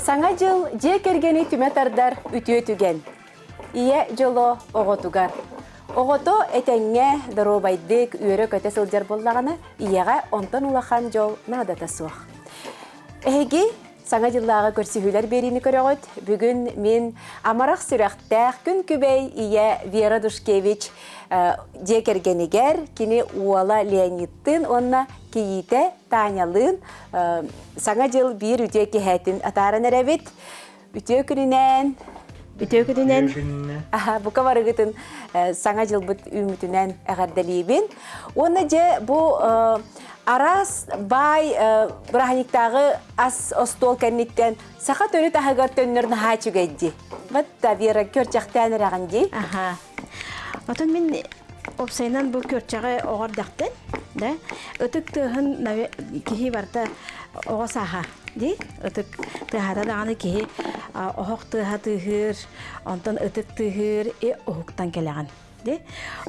Саҥа дьыл дьиэ кэргэни түмэ тардар үтүө түгэн. Ийэ дьоло оҕотугар. Оҕото этэҥҥэ, доруобайдык, үөрэ-көтө сылдьар буоллаҕына, ийэҕэ онтон улахан дьол наадата суох. Эһиги Саҥа дьыллааҕы көрсүһүүлэр биэриини көрөҕүт. Бүгүн мин амарах сүрэхтээх күн күбэй ийэ Вера Душкевич дьиэ кэргэнигэр кини уола Леонидтыын уонна кийиитэ Танялыын Саҥа дьыл биир үтүө киэһэтин атааран эрэбит. Үтүө күнүнэн! Үтүө күнүнэн! Бука барыгытын Саҥа дьылбыт үүммүтүнэн эҕэрдэлиибин. Уонна дьэ бу араас баай бырааһынньыктааҕы ас остуол кэнниттэн саха төрүт аһыгар төннөр наһаа үчүгэй дии. Батта Вера көрчэхтээн эрэҕин дии. Аха. Отон мин опсайынан бу көрчэҕи оҕор дэхтэн, да, ытык тыаһын киһи барта оҕо сааһа дии. Ытык тыаһата даҕаны киһи оһох тыаһа тыаһыыр, онтон ытык тыаһыыр и уһуктан кэлэҕин. Ди.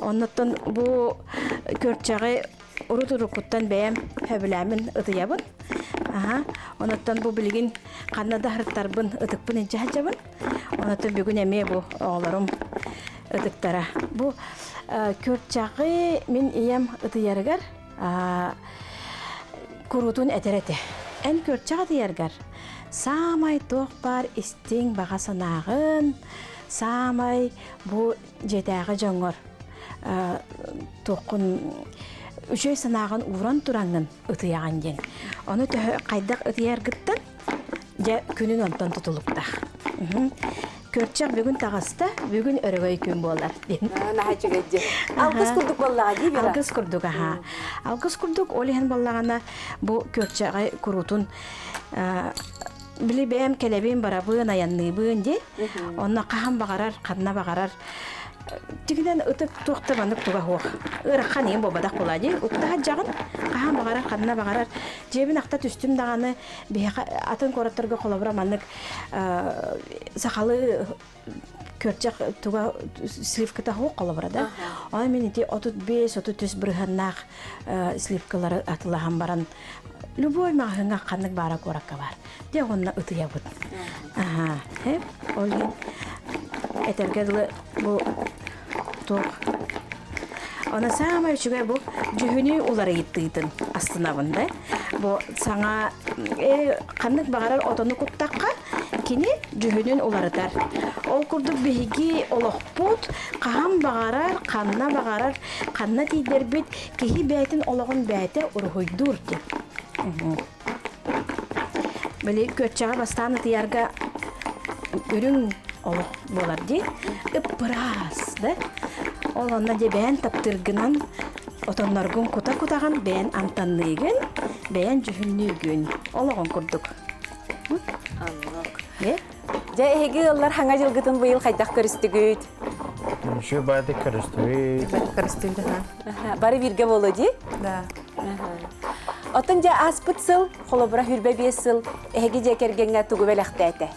Оннуттан бу көрчэҕи урут уруккуттан бэйэм сөбүлээмин ытыйабын. Аха. Онуттан бу билигин ханна да һырыттарбын ытыкпын илдьэ сылдьабын. Онуттан бүгүн эмиэ бу оҕолорум ытыктара. Бу көрчэҕи мин ийэм ытыйарыгар куруутун этэр этэ. Эн көрчэх ытыйаргар саамай туох баар истиҥ баҕа санааҕын, саамай бу дьиэтээҕи дьоҥҥор туоххун үчүгэй санааҕын ууран тураҥҥын ытыйаҕын диэн. Ону төһө хайдах ытыйаргыттан дьэ күнүн онтон тутулуктаах. Көрчөх бүгүн таҕыста, бүгүн өрөгөй күн буолар диэн. Наһаа үчүгэй дии. Алгыс курдук буоллаҕа дии Вера? Алгыс курдук аһаа. Алгыс курдук ол иһин буоллаҕына бу көрчөҕө куруутун били бэйэм кэлэбин барабын айанныыбын дии онно хаһан баҕарар ханна баҕарар тигинэн ытык туохта маннык туга суох ыарахан иһин буолбатах буолаа дии укта сылдьаҕын хаһан баҕарар ханна баҕарар дьиэбин ахта түстүм даҕаны биһиэхэ атын куораттарга холобура маннык сахалыы көрчөх туга сливката суох холобура да онон мин ити 35 33 бырыһаннаах сливкалары атылаһан баран любой маҕаһыыҥҥа ханнык баара куоракка баар дьэ уонна ытыйабыт аха ол иһин этэргэ дылы бу туох Она саамай үчүгэй бу дьүһүнү уларыйыттыытын астынабын да. Бу саҥа ханнык баҕарар отону куттахха кини дьүһүнүн уларытар. Ол курдук биһиги олохпут хаһан баҕарар, ханна баҕарар, ханна тиийдэрбит киһи бэйэтин олоҕун бэйэтэ уруһуйдуур диэн. Били күөччэҕэ бастаан ытыйарга үрүҥ олох буолар дии. Ыппыраас да. Ол онно дьэ бэйэн таптыыргынан отонноргун кута-кутаҕын бэйэн амтанныыгын, бэйэн дьүһүннүүгүн. Олоҕун курдук. Оннук. Дьэ, эһиги ыаллар хаҥа дьылгытын быйыл хайдах көрүстүгүт? Үчүгэй баайдык көрүстүбүт. Көрүстүбүт, аха. Бары бииргэ буолуо дии? Да. Оттон дьэ ааспыт сыл, холобура 25 сыл, эһиги дьиэ кэргэҥҥэ тугу бэлэхтээтэ?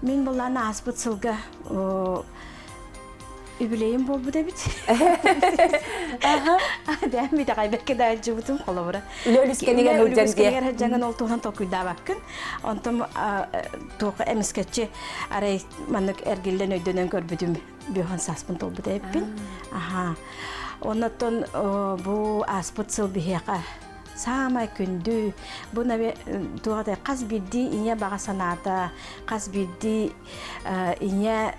Мин былаан ааспыт сылга үбүлэйим буолбут эбит. Бэйэм итэҕэйбэккэ да сылдьыбытым холобура. Үлэ үлүскэнигэр сылдьан дии. Үлэ сылдьаҥын ол туһунан толкуйдаабаккын. Онтон туох эмискэччи арай маннык эргиллэн өйдөнөн көрбүтүм бүһөн сааспын толбут эбиппин. Аха. Оннотон бу ааспыт сыл биһиэхэ саамай күндү бу туох хас биирдии ийэ баҕа санаата хас биирдии ийэ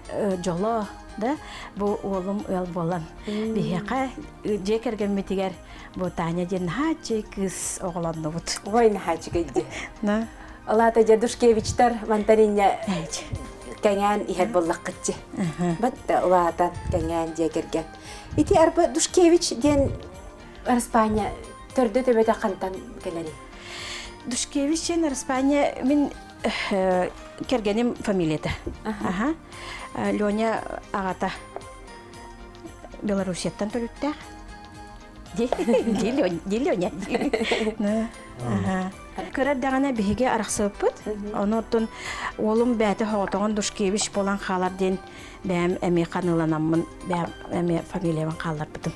дьоло да бу уолум ыал буолан биһиэхэ дьиэ кэргэммитигэр бу Таня диэн наһаа кыыс оҕолоннубут. Ой наһаа үчүгэй дии. Алата Дедушкевичтар мантан инньэ кэҥээн иһэр буоллаххытчы. Батта улаатан кэҥээн дьиэ кэргэн. Ити арба Душкевич диэн Араспаанньа төрдө төбөтө хантан кэлэрий? Душкевич диэн Араспаанньа мин кэргэним фамилията. Аха. Леня аҕата Белоруссияттан төрүттээх. Ди Леня. Кыра даҕаны биһиги арахсыбыппыт. Ону оттон уолум бэйэтэ соҕотоҕун Душкевич буолан хаалар диэн бэйэм эмиэ ханыыланаммын бэйэм эмиэ фамилиябын хаалларбытым.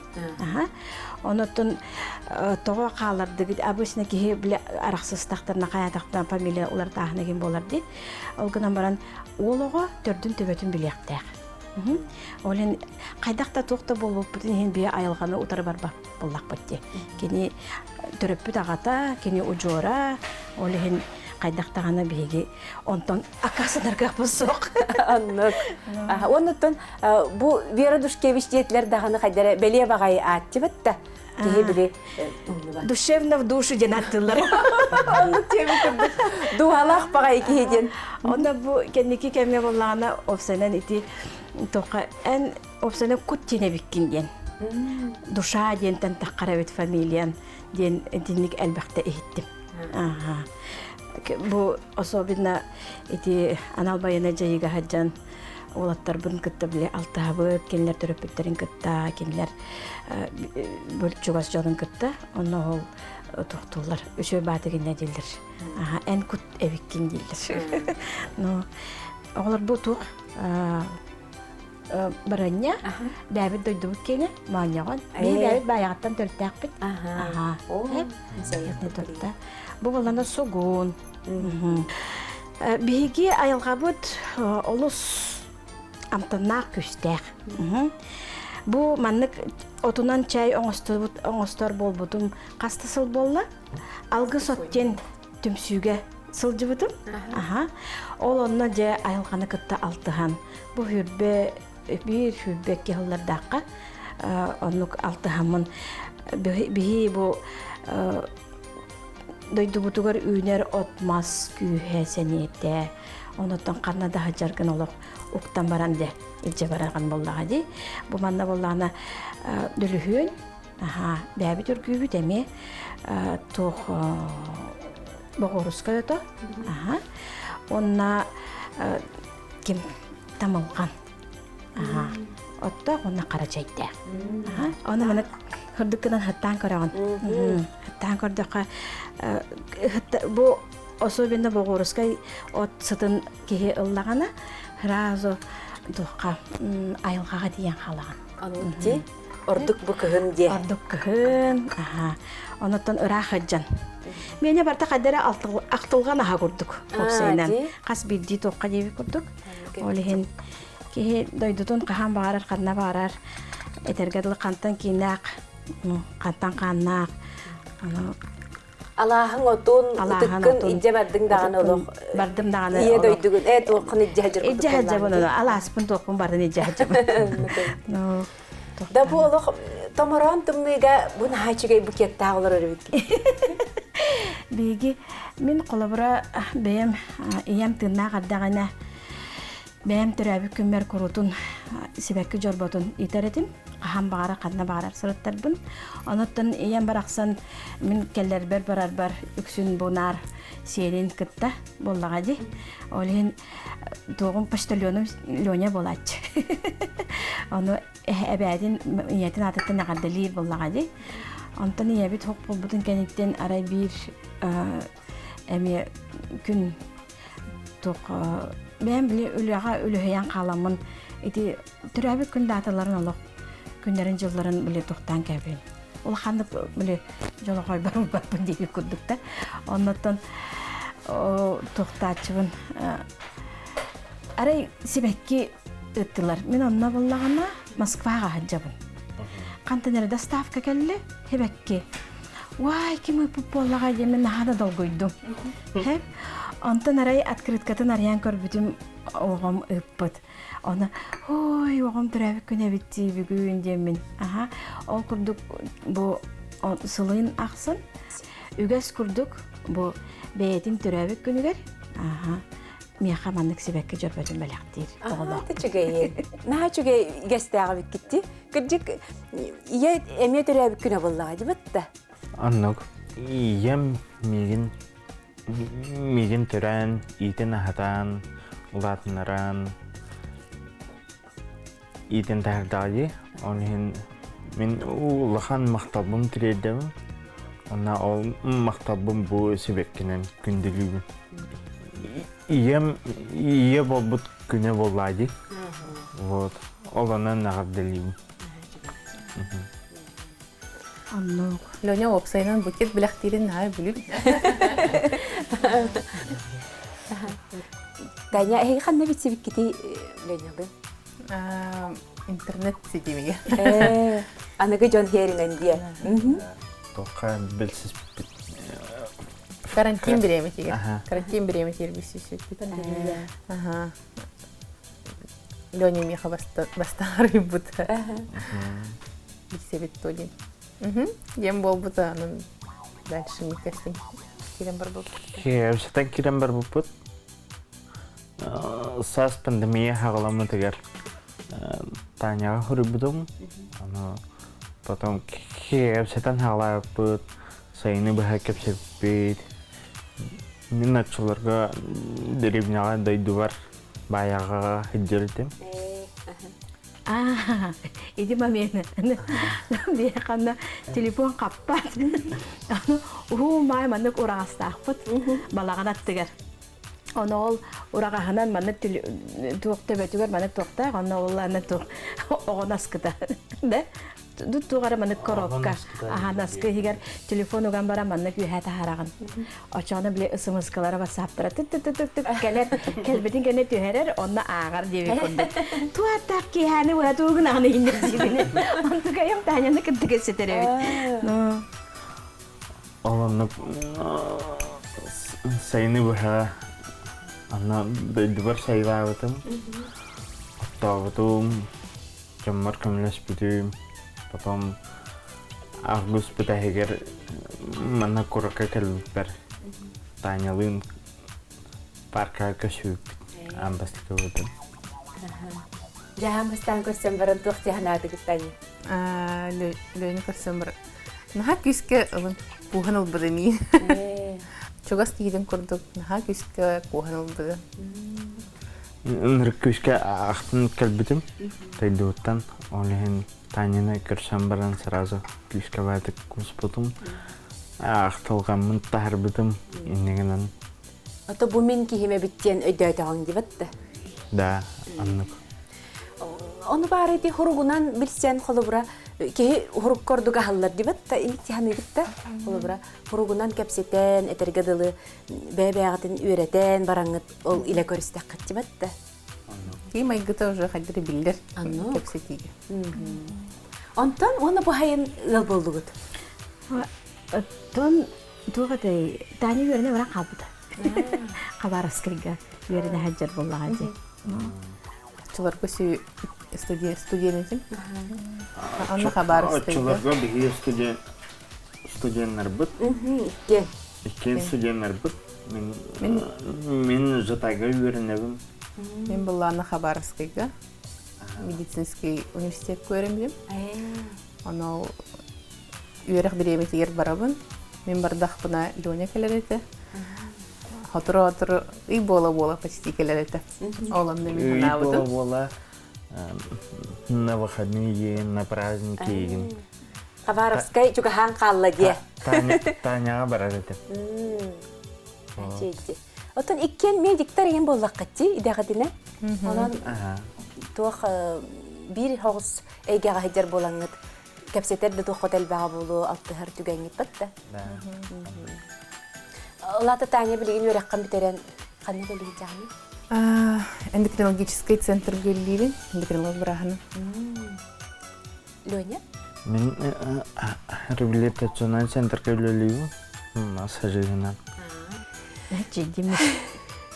Онуттан тоҕо хааллардыгыт обычно киһи бile арахсыстахтарына хайаатахтан фамилия уларытааһына ким буолар дии. Ол гынан баран уол оҕо төрдүн төбөтүн билиэхтээх. Ол иһин хайдах да туох да буолбуппутун иһин бие айылҕаны утары барбат буоллахпыт дии. Кини төрөппүт аҕата, кини удьуора, ол иһин хайдах даҕаны биһиги онтон аккаастанаргахпыт суох. Оннук. Оннуттан бу Вера Душкевич диэтилэр даҕаны хайдара бэлиэ баҕайы ааттыбыт да киһи били Душевно в душу диэн аттыллар. Оннук диэбит курдук дууһалаах баҕайы киһи диэн. Онно бу кэнники кэмҥэ буоллаҕына опсанан ити тоха эн опсанан кут диэн эбиккин диэн. Душа диэнтэн таххар эбит фамилиян диэн итинник элбэхтэ иһиттим. Аха. Бу особенно ити анал байыаннай дьайыыга сылдьан уолаттарбын кытта били алтыһабыт, кинилэр төрөппүттэрин кытта, кинилэр чугас дьонун кытта онно ол тохтууллар. Үчүгэй баатыгынна дииллэр. Аха, эн кут эбиккин дииллэр. Но оҕолор бу туох баранньа бэйэбит дойдубут киэнэ моонньоҕон биһи бэйэбит баайаҕыттан төрүттээхпит аха бу буоллана сугун биһиги айылҕабыт олус амтаннаах күүстээх бу маннык отунан чай оҥостубут оҥостор буолбутум хас да сыл буолла алгыс от диэн түмсүүгэ сылдьыбытым. Аха. Ол онно дьэ айылҕаны кытта алтыһан бу хүрбэ биир хүрбэ киһилэрдаахха оннук алтыһаммын биһи бу дойдубутугар үүнэр от-мас күүһэ сэниэтэ онуттан ханна да сылдьаргын олох уктан баран дьэ илдьэ бараҕын буоллаҕа дии бу манна буоллаҕына дөлүһүөн Аһаа, бэйэбит үргүүбүт эмиэ туох боҕуоруска өтө. Аһаа. Уонна ким тамылҕан. Аһаа. Оттоох уонна хара чэйдээх. Аһаа. Ону маны хырдык гынан хаттаан көрөҕүн. Хаттаан көрдөххө бу особенно боҕуорускай от сытын киһи ыллаҕына сразу туохха айылҕаҕа тиийэн хаалаҕын. Анути ордук бу кыһын диэ. Ордук кыһын, аха. Онуттан ыраах сылдьан. Миэнэ барта хайдара ахтылҕан аһа курдук. Уопсайынан хас биирдии туохха диэбит курдук. Ол иһин киһи дойдутун хаһан баҕарар, ханна баҕарар этэргэ дылы хантан кииннээх, хантан хааннаах, Алааһыҥ отун, ытыккын илдьэ бардыҥ даҕаны олох. Бардым даҕаны. Ийэ дойдугун, ээ туоххун илдьэ сылдьар Илдьэ сылдьабын ону, алааспын туохпун бардын илдьэ сылдьабын. Да бу олох томороон тымныыга бу наһаа үчүгэй букеттаах олорор эбит. Биһиги мин холобура бэйэм ийэм тыыннаах эрдэҕинэ Бэйэм төрөөбүт күммэр куруутун сибэкки дьорботун иитэр этим. Хаһан баҕара, ханна баҕарар сырыттарбын. Онуттан ийэм барахсан мин кэллэрбэр барарбар үксүн бу наар сиэнин кытта буоллаҕа дии. Ол иһин туоҕум почтальоным Леня буолааччы. Ону эбээтин ийэтин аатыттан эҕэрдэлиир буоллаҕа дии. Онтон ийэбит хоп буолбутун кэнниттэн арай биир эмиэ күн туох бэйэм били үлэҕэ үлүһүйэн хааламмын ити төрөөбүт күн дааталарын олох күннэрин дьылларын били тухтаан кэбин улаханнык били дьолоҕойбор ылбаппын диэбит курдук да оннуттан туохтааччыбын арай сибэкки ыыттылар мин онно буллаҕына Москваҕа сылдьабын хантан эрэ доставка кэллэ сибэкки Уай, ким ыыппыт буоллаҕай диэммин наһаа да долгуйдум. Онтон арай открыткатын арыйан көрбүтүм оҕом ыыппыт. Оны ой, оҕом төрөөбүт күнэ эбит дии бүгүн диэммин. Аха, ол курдук бу сылын ахсын үгэс курдук бу бэйэтин төрөөбүт күнүгэр аха миэхэ маннык сибэкки дьөрбөтүн бэлэхтиир оҕолоох. Үчүгэй. Наһаа үчүгэй үгэстээх эбиккит дии. Кырдьык, ийэ эмиэ төрөөбүт күнэ буоллаҕа дии да? Оннук. Ийэм миигин миигин төрөөн, иитэн-аһатан, улаатыннаран, иитэн таһаардаҕа дии. Ол иһин Мин улахан махталбын тириэрдэбин. Онна ол махталбын бу сибэккинэн күндүлүүбүн. Ийэм ийэ буолбут күнэ буоллаа дии. Вот. Ол онон эҕэрдэлиибин. Оннук. Леня уопсайынан букет бэлэхтиирин наһаа бүлүк. Таня, эһиги ханна билсибиккитий Ленялы? Интернет ситимигэр. Аныгы дьон хиэринэн диэ. Тоққа билсиспит. Карантин бириэмэтигэр. Карантин бириэмэтигэр билсиспит. Аха. Леня миэхэ бастаарыйбыт. Билсибит то диэн. Диэн буолбута, анан дальше не кэстин кирен барбыппыт. Киэбсэтэн кирен барбыппыт. Саас пандемия хаҕаламмытыгар Таняҕа хоруйбутум. Аны потом киэбсэтэн хаҕалаабыппыт, сайыны быһа кэпсэппит. Мин оччолорго дэриэбинэҕэ дойдубар Баайаҕаҕа сылдьар этим. Аа, ити момент. Биһиэхэ телефон хаппат. Уһуу маай маннык ураҕастаахпыт балаҕан аттыгар. Ону ол ураҕаһынан маннык туох төбөтүгэр маннык туохтаах, онно ол аны туох оҕо наскыта. Да? Туох эрэ маннык коробка аха наскы иһигэр телефон уган баран маннык үөһэ таһараҕын. Очоно били ысымыскалара ватсаптара тык тык тык тык кэлэр кэлбитин кэннэ түһэрэр онно ааҕар диэбит курдук. Туаттаах киэһээни уһа тугун аҕаны иһиннэр диибин. Онтукайым Таняны кытта кэпсэтэр эбит. Ол оннук сайыны быһа аны дойдубар сайылаабытым, оттообутум, дьоммор көмөлөспүтүм. Потом август бүтэһигэр манна куоракка кэлбиппэр Танялыын паркаҕа көсүбүппүт аан бастакыбытын. Дьэ аан бастаан көрсөн баран туох дии санаатыгыт Таня? Лүөнү көрсөн баран наһаа күүскэ ылын кууһан ылбыта миин. Чугас киһитин курдук наһаа күүскэ кууһан ылбыта. Ынырык күүскэ ахтан кэлбитим дойдубуттан. Ол иһин Таняны көрсөн баран сразу күүскэ баатык кууспутум. Ахтылҕаммын таһарбытым иннигинэн. Ото бу мин киһим эбит диэн өйдөөтөҕүҥ дибэт да? Да, оннук. Ону баары ити хуругунан билсэн холобура киһи хурук курдук аһыллар дибэт да интиханыгыт да холобура хуругунан кэпсэтэн этэргэ дылы бэйэ-бэйэҕитин үөрэтэн бараҥҥыт ол илэ көрүстэххит дибэт да. Кии майгыта уже хайдары биллэр кэпсэтиигэ. Онтон уонна бу хайын ыал буоллугут? Оттон туох этэй Таня үөрэнэ баран хаалбыта. Хабаровскайга үөрэнэ сылдьар буоллаҕа дии. Оччолорго студент этим. Анна Хабаровскайга. Оччолорго биһиги студент студеннарбыт. Иккиэн. Иккиэн студеннарбыт. Мин мин Жатайга үөрэнэбин. Мин былаана Хабаровскайга медицинский университет үөрэммитим. Ону үөрэх бириэмэтигэр барабын. Мин бардахпына Леня кэлэр этэ. Сотору-сотору ый буола-буола почти кэлэр этэ. Ол онно мин Ый буола-буола на выходные, на праздники игин. Хабаровскай чугаһаан хаалла диэ. Таняҕа барар этим. Оттон иккиэн медиктар иһин буоллаххытчи идэҕитинэ. Онон туох биир хоҕус эйгэҕэ сылдьар буолаҥҥыт кэпсэтэр да туоххут элбэҕэ буолуо алтыһар түгэҥҥит да. Улаата Таня билигин үөрэххин бүтэрэн ханна үлэлиэхтэҕиний? Эндокринологическай центрга үлэлиибин, эндокринолог бырааһынан. Леня? Мин реабилитационнай центрга үлэлиибин, массажиһынан. Чэйдим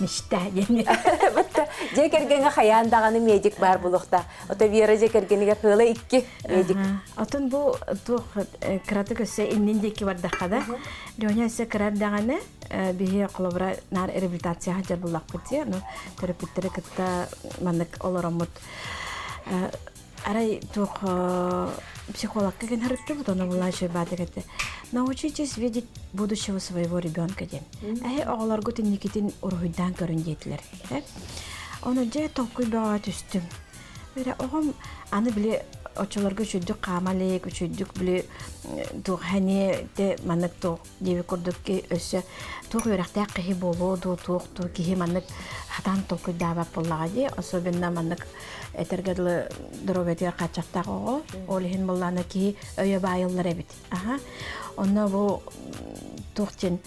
мечта диэн. Бытта дьиэ кэргэҥҥэ хайаан даҕаны медик баар буолуохтаах. Ото Вера дьиэ кэргэнигэр ыала икки медик. Отон бу туох кыратык өссө иннин диэки бардахха да, Леня өссө кыра даҕаны биһи холобура наар реабилитация сылдьар буллахпыт дии, ну төрөппүттэри кытта маннык олороммут арай туох психологка гин харыттыбыт, ону булаачы баатык этэ. Научитесь видеть будущего своего ребенка диэн. Эһи оҕолоргут инникитин уруһуйдаан көрүн диэтилэр. Ону дьэ толкуй бөҕө түстүм. Бэрэ оҕом аны били Оччолорго үчүйдүк хаама илик, үчүйдүк били туох хэниэ те маннык туох диэбит курдук өссө туох үөрэхтээх киһи буолуо дуу, туох дуу киһи маннык хатаан толкуйдаабат буоллаҕа дии. Особенно маннык этэргэ дылы доруобуйатыгар хааччахтаах оҕо. Ол иһин буоллаҕына киһи өйө баайыллар эбит. Аха. Онно бу туох диэн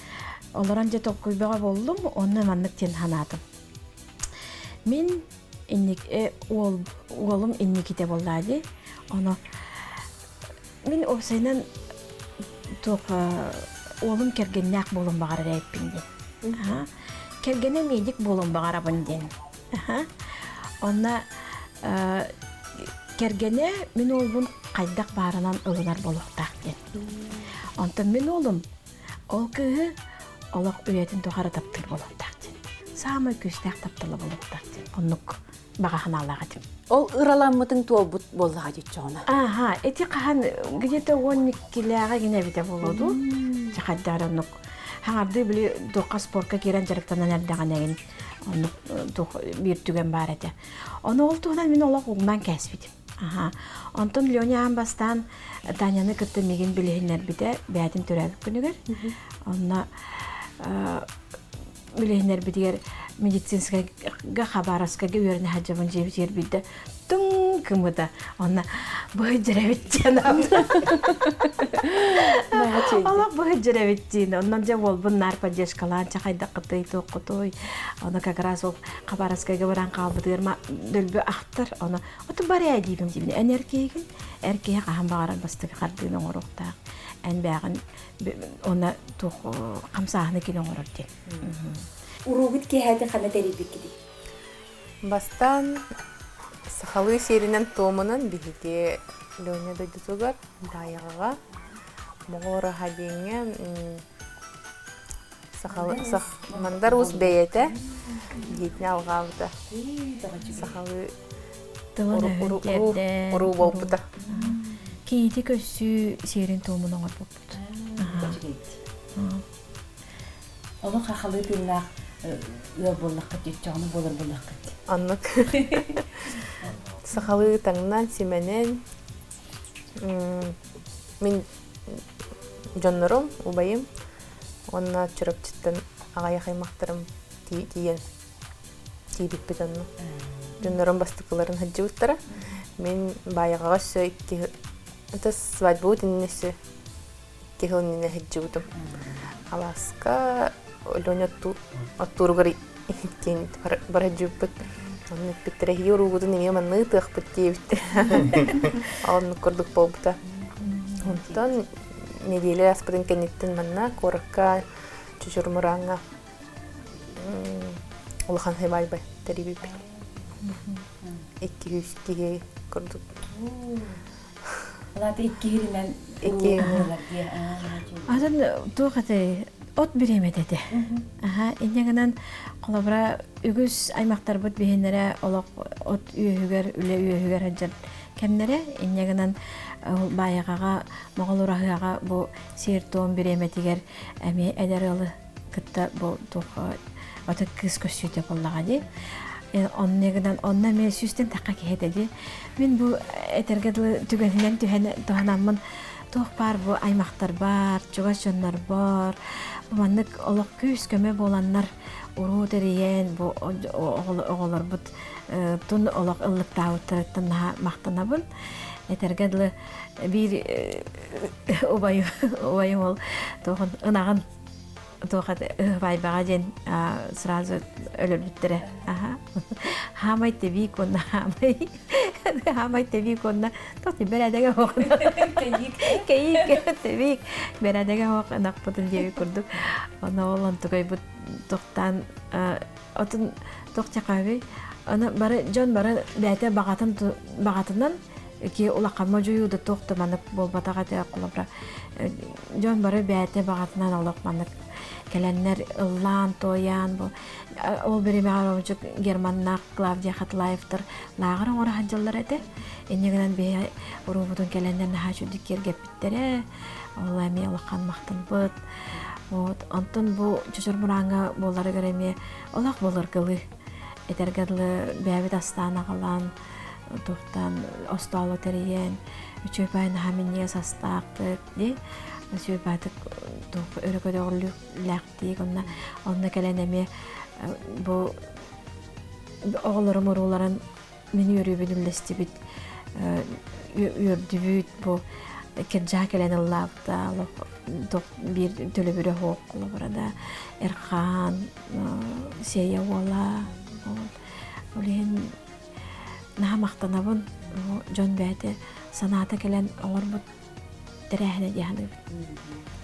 олорон дьэ толкуйбаҕа буоллум, онно маннык диэн санаатым. Мин инник уол уолум инникитэ буоллаа дии. Ону мин уопсайынан туох уолум кэргэннээх буолуон баҕарар эбиппин диэн. Аха. Кэргэнэ медик буолуон баҕарабын диэн. Аха. Онно кэргэнэ мин уолбун хайдах баарынан ылынар буолуохтаах диэн. Онтон мин уолум ол кыыһы олох үйэтин тухары таптыыр буолуохтаах диэн. Саамай күүстээх таптала буолуохтаах диэн. Оннук баҕа санаалаах этим. Ол ыраламмытыҥ туолбут буоллаҕа дьиччоҕуна. Ааха, ити хаһан где-то 12-лээҕэ гинэ эбитэ буолуо дуу? Дьэ хайдах эрэ оннук. Хаҥардыы били туохха спорка киирэн дьарыктанан эрдэҕинэгин оннук туох биир түгэн баар этэ. Ону ол туһунан мин олох угунан кээспитим. Аха. Онтон Леня аан бастаан Таняны кытта мигин билиһиннэрбитэ бэйэтин төрөөбүт күнүгэр. Онно билиһиннэрбитигэр медицинскайга Хабаровскайга үөрэнэ сылдьабын дьиэбитигэр биирдэ туҥ гыммыта. Онно быһыдьырэбит диэн Олох быһыдьырэбит диин. Онно дьэ уолбун наар поддержкалаан чэ хайдаххытый туоххутуй. Ону как раз ол Хабаровскайга баран хаалбытыгар дөлбү ахтар. Ону оту бар ээ диибин диибин. Эн эр киһигин, эр киһи хаһан баҕарар бастакы хардыыны оҥоруохтаах. Эн бээҕин уонна туох хамсааһыны кини оҥорор диэн. Уруубут киэһэтин ханна тэрийбиккитий? Бастаан сахалыы сиэринэн туомунан биһиги Леня дойдутугар Баайаҕаҕа Моҕол диэҥҥэ сахалы сах Мандар Уус бэйэтэ дьиэтин алҕаабыта. Сахалыы уруу буолбута. Кийити көссүү сиэрин туомун оҥорбуппут. Ону хахалыы тыыннаах ыал буоллаххыт, иччэҕини буолар буоллаххыт. Оннук. Сахалыы таҥнан, симэнэн мин дьоннорум, убайым уонна Чурапчыттан аҕыйах аймахтарым тиийэн тиийбиппит онно. Дьоннорум бастакыларын сылдьыбыттара. Мин Баайаҕаҕа өссө икки это свадьбабыт иннинэ өссө икки сыл иннинэ сылдьыбытым. Алааска Леня оттууругар иккиэн бара сылдьыбыппыт. Онно эппиттэрэ эһиги уруулгутун эмиэ маннык ытыахпыт диэбиттэр. Оннук курдук буолбута. Онтон нэдиэлэ ааспытын кэнниттэн манна куоракка Чучурмурааҥҥа улахан хыбаайбай тэрийбиппит. 200 киһи курдук. Алаата икки иһиринэн Икки Атын туох этэй от бириэмэтэ этэ. Аха, инньэ гынан холобура үгүс аймахтарбыт биһиннэрэ олох от үөһүгэр, үлэ үөһүгэр сылдьар кэмнэрэ. Инньэ гынан Баайаҕаҕа, Моҕол Ураһыаҕа бу сиэр-туом бириэмэтигэр эмиэ эдэр ыалы кытта бу туох аты кыыс көссүүтэ буоллаҕа дии. Онно гынан онно эмиэ сүүстэн тахха киһи этэ дии. Мин бу этэргэ дылы түгэнинэн түһэн туһанаммын туох баар бу аймахтарбар, чугас дьоннорбор бу маннык олох күүс-көмө буоланнар уруу тэрийэн бу оҕолорбут тун олох ыллыктаабыттарыттан наһаа махтанабын. Этэргэ дылы биир убайым убайым ол туохун ынаҕын туох ыһыбайбаҕа диэн сразу өлөрбүттэрэ хаамай тэбиик уонна хаамай хаамай тэбиик уонна туох бэрээдэгэ суох кэйиик тэбиик бэрээдэгэ суох ынахпытын диэбит курдук ону ол онтукайбыт тохтаан отун туох чакаабый аны бары дьон бары бэйэтэ баҕатын баҕатынан ки улахан модьуйуу да туох да маннык буолбатах этэ холобура дьон бары бэйэтэ баҕатынан олох маннык кэлэннэр ыллаан туойаан бу ол бириэмэҕэ Ромчук Германнаах Клавдия Хатлаевтар лааҕыр оҥоро сылдьаллар этэ инньэ гынан биһи уруубутун кэлэннэр наһаа үчүгдүк киэргэппиттэрэ ол эмиэ улахан махтанбыт вот онтон бу Чочур Мурааҥҥа буоларыгар эмиэ олох былыргылыы этэргэ дылы бэйэбит астаан аҕалан. Туохтаан остоолу тэрийэн, үчүгэй баай наһаа минньигэс астаахтык, дии үчүгэй баайтык туох өрө көтөҕүллүүлээхтик онно онно кэлэн эмиэ бу оҕолорум урууларын мин үөрүүбүн үллэстибит үөрдүбүт бу кирдьаа кэлэн ыллаабыта олох биир төлөбүрэ суох холобура да Эрхаан Сиэйэ уола ол иһин наһаа махтанабын дьон бэйэтэ санаата кэлэн оҥорбут тэрээһинэ дии саныыбын.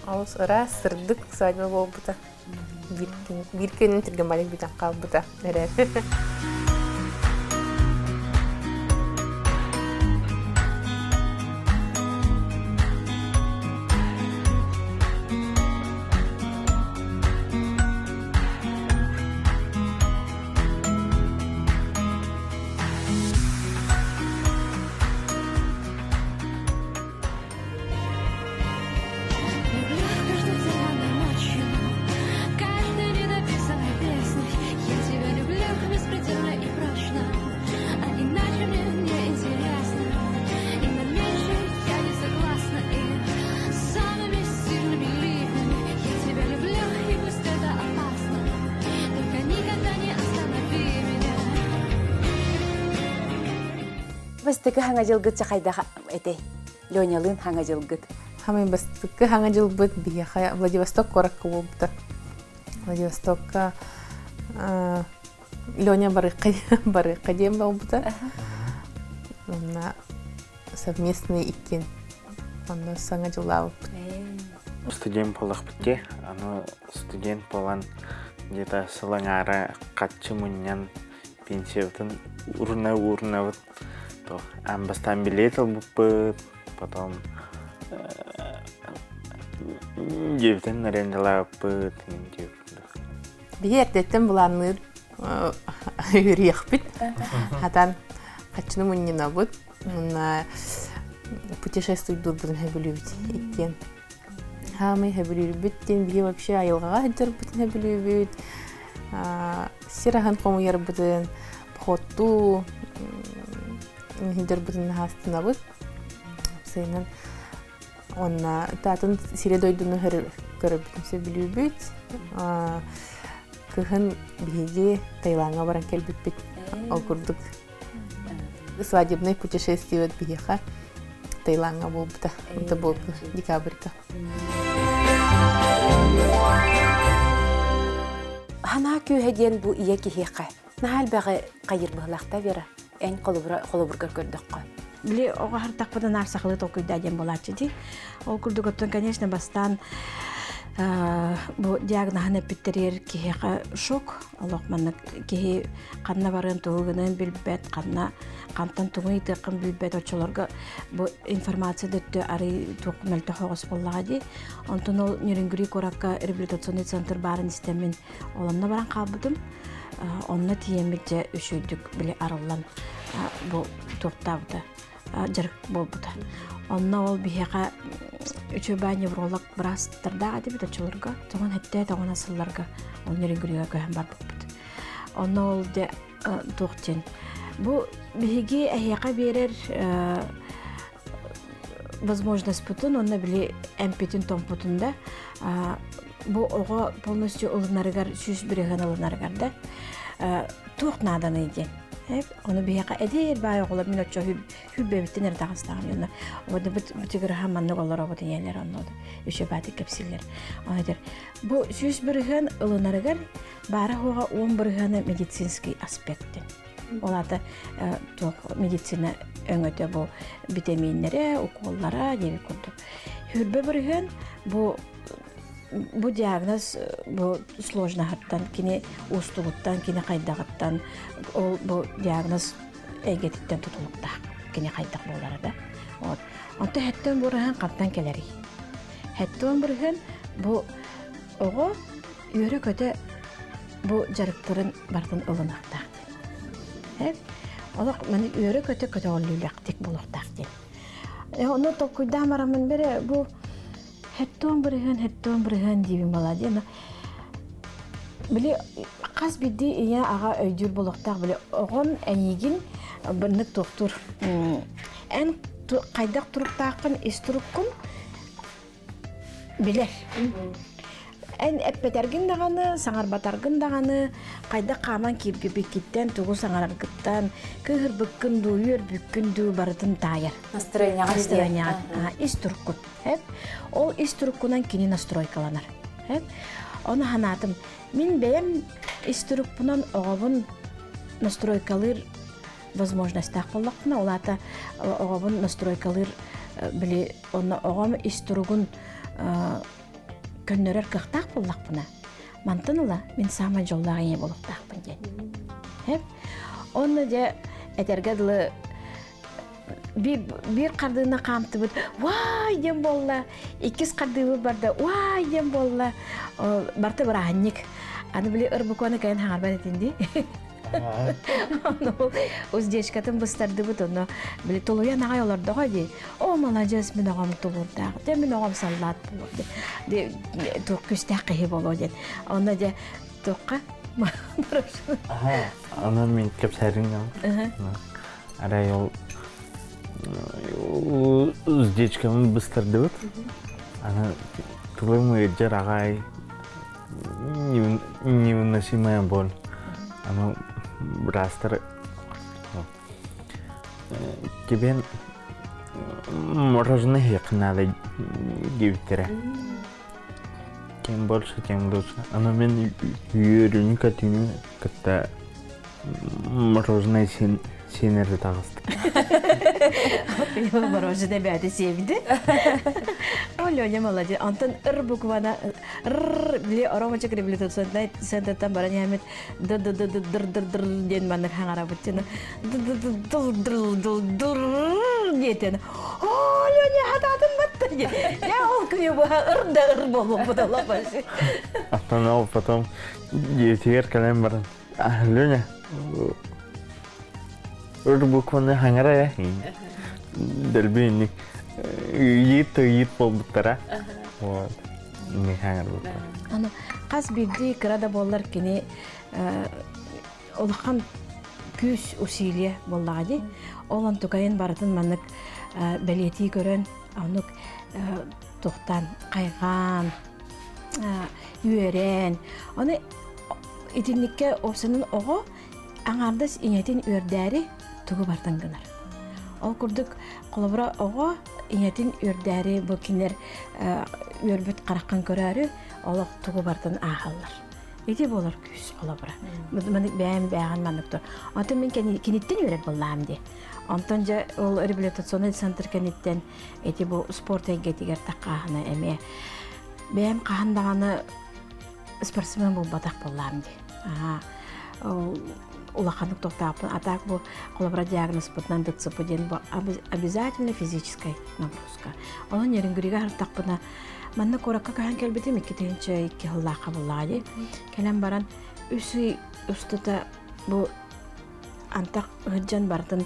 Олус ыраас, сырдык свадьба буолбута. Биир күнүн түргэн бүтэн хаалбыта эрэр. Бастакы хаҥа дьылгыт чахайдах этэй? Ленялыын хаҥа дьылгыт. Хамай бастакы хаҥа дьылбыт биһиэхэ Владивосток куоракка буолбута. Владивостокка Леня барыахха барыахха диэн буолбута. Онно совместный иккин. Онно саҥа дьыллаабыппыт. Студент буолахпыт дии. Аны студент буолан где-то сыл аҥаара хаччы мунньан пенсиябытын уурунабыт. То аан бастаан билиэт ылбыппыт, потом дьиэбитин арендалаабыппыт. Биһи эрдэттэн былаанныыр үөрүйэхпит. Хатан хаччыны мунньунабыт. Уонна путешествуйдуурбутун сөбүлүүбүт иккиэн. Хаамай сөбүлүүрбүт диэн биһи вообще айылҕаҕа сылдьарбытын сөбүлүүбүт. Сир аһын хомуйарбытын, походтуу сылдьарбытын наһаастынабыт. Сайынын уонна таатын сире дойдуну көрөрбүтүн сөбүлүүбүт. Кыһын биһиги Таилаҥҥа баран кэлбиппит. Ол курдук свадебное путешествие биһиэхэ Таилаҥҥа буолбута. Это был декабрьга. Ханаа күүһэ диэн бу ийэ киһиэхэ наһаа элбэҕи хайыр быһылаахта Вера. Эн холобургар көрдөххө. Били оҕо хартахпытын аар сахалыы толкуйдаа диэн буолааччы дии. Ол курдук оттон, конечно, бастаан бу диагноһын эппиттэригэр киһиэхэ шок олох маннык киһи ханна барыан тугу гыныан билбэт ханна хантан тугу ыйытыаххын билбэт оччолорго бу информация да өттө арый туох мөлтөх оҕус буоллаҕа дии онтон ол Нерюнгри куоракка реабилитационный центр баарын истэммин ол онно баран хаалбытым онно тиийэммит дьэ үчүгдүк били арыллан бу туохтаабыта дьарык буолбута онно ол биһиэхэ үчүгэй невролог быраастардаах этибит оччолорго тоҕон хэттээ тоҕон сылларга ол Нерюнгрига көһөн барбыппыт онно ол дьэ туох диэн бу биһиги эһиэхэ биэрэр возможностьпутун уонна били эмпитин томпутун да бу оҕо полностью ылынарыгар сүүс бырыһыан ылынарыгар да туох нааданый диэн ону биһиэхэ эдэр баай оҕолор мин оччо хүрбэбиттэн эрэ таҕыстаҕым дьонно бут бутигыраһа маннык олоробут ийэлэр онно үчүгэй баатык кэпсииллэр ону этэр бу 100% ылынарыгар баара хуоҕа 10 бырыһыана медицинский аспект ол аата туох медицина өҥөтө бу витаминнэрэ уколлара диэбит курдук 20% бу бу диагноз бу сложноһыттан кини уустугуттан кини хайдаҕыттан ол бу диагноз эйгэтиттэн тутулуктаах кини хайдах буолара да вот онто хэттэн бырыһан хантан кэлэрий хэттэн бырыһан бу оҕо үөрэ-көтө бу дьарыктарын барытын ылыныахтаах диэн олох маны үөрэ-көтө көтөҕүллүүлэхтик буолуохтаах диэн ону толкуйдаан бараммын бэрэ бу хэттон бырыһыан диибин балаа диэн били хас биирдии ийэ аҕа өйдүүр буолуохтаах били оҕон эйигин. быннык туохтуур. Эн хайдах туруктааххын ис туруккун билэр. Эн эппэтэргин даҕаны, саҥарбатаргын даҕаны, хайдах хааман киирбиккиттэн, тугу саҥараргыттан, кыыһырбыккын дуу, үөрбүккүн дуу барытын таайар. Настроениеҕа Настроениеҕа ис туруккун. Ол ис туруккунан кини настройкаланар. Ону ханаатым, мин бэйэм ис турукпунан оҕобун настройкалыыр возможностаах буоллахпына, ол аата оҕобун настройкалыыр били онно оҕом ис туругун көннөрөр кыахтаах буоллахпына, мантан ыла мин саамай дьоллоох ийэ буолуохтаахпын диэн. Онно дьэ этэргэ дылы биир хардыына хаамтыбыт уай диэн буолла, иккис хардыыбыт барда уай диэн буолла, барта бырааһынньык. Аны били ырбукуаны кэлэн хаҥарбат этин дии. Ону уздечкатын быстардыбыт, ону били тулуйан аҕай олордоҕо дии. О, маладьыас, мин оҕом тулуурдаах, дьэ мин оҕом саллаат буолуо дии. Туох күүстээх киһи буолуо диэн. Онно дьэ туохха Аны мин кэпсээриҥ Арай ол уздечкабын быстардыбыт. Аны тылым ыалдьар аҕай невыносимая боль. Аны быраастар тебе мороженое иһиэххэ наада диэбиттэрэ. Тем больше, тем лучше. Аны мин үөрүүнү-көтүүнү кытта мороженое син сиэнэрди таҕыста. Мороженое бэйэтэ сиэбити. О, Леня молодец. Онтон ыр букваны р били оромочек реабилитационнай центртан баран иһэммит д д д д дыр дыр дыр диэн маннык хаҥарабыт дьоно д д д дыл дыл дыл дыр диэтэн о Леня хатаатын батта диэн я ол күнү быһа ыр да ыр буолбуппут олох Оттон ол потом дьиэтигэр кэлэн баран Леня ыр букваны хаҥара э дэлби инник ыйыт ыйыт буолбуттара вот инник хаҥарбыттар Аны хас биирдии кыра да буоллар кини улахан күүс усилие буоллаҕа дии. Ол онтукайын барытын маннык бэлиэтии көрөн, оннук туохтаан хайҕаан, үөрэн. Аны итинниккэ уопсанан оҕо аҥаардас ийэтин үөрдээри тугу бартан гынар. Ол курдук, холобура, оҕо ийэтин үөрдээри бу кинилэр үөрбүт хараххын көрөөрү олох тугу бартан ааһаллар. Ити буолар күүс холобура. Маннык бэйэм бэйэҕин маннык тур. Онтон мин киниттэн үөрэр буоллаҕым дии. Онтон дьэ ол реабилитационный центр кэнниттэн ити бу спорт эйгэтигэр таххааһына эмиэ бэйэм хаһан даҕаны спортсмен буолбатах буоллаҕым дии. Аа улаханнык тохтооппун. А так бу холобура диагнозпутунан ДЦП диэн бу обязательно физическая нагрузка. Онон Нерюнгрига хартахпына манна куоракка көһөн кэлбитим 2002 сыллаахха буллаҕа дии. Кэлэн баран үс ый устата бу антах ыһыддьан барытын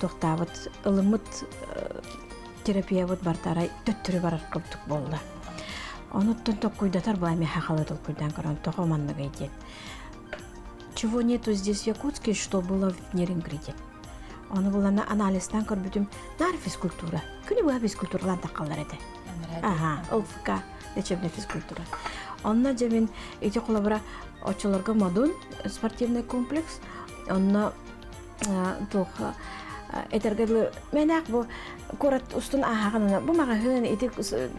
туохтаабыт ылыммыт терапиябыт бартарай төттөрү барар курдук буолла. Онуттан токкуйдатар була миэхэ халы толкуйдаан көрөн тоҕо манныгый диэн. Чего нету здесь в Якутске, что было в Нерюнгриде. Ону булана анализтан көрбүтүм наар физкультура. Күнү быһа физкультуралаан таххаллар этэ. Ага, ЛФК, лечебная физкультура. Онно дьэ мин ити холобура оччолорго Модун спортивный комплекс, онно туох этэргэ дылы мэнээх бу куорат устун ааһаҕын бу маҕаһыын ити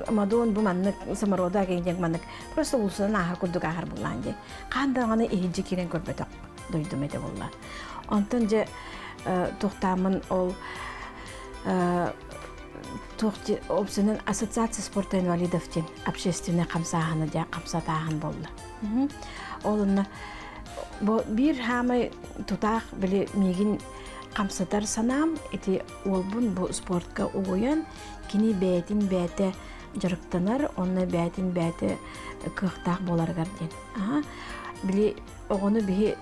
Модун бу маннык саморода диэн маннык просто уулуссанан ааһар курдук ааһар буллаан дии хаан даҕаны иһирдьэ киирэн көрбөтөх дойдум этэ буолла онтон дьэ туохтааммын ол туох опсунан ассоциация спорта инвалидов диэн общественный хамсааһыны диэн хамсатааһын буолла ол онно Бу биир хаамай тутаах били миигин хамсатар санаам ити уолбун бу спортка угуйан кини бэйэтин бэйэтэ дьарыктанар уонна бэйэтин бэйэтэ кыахтаах буоларыгар диэн. Аха били оҕону биһи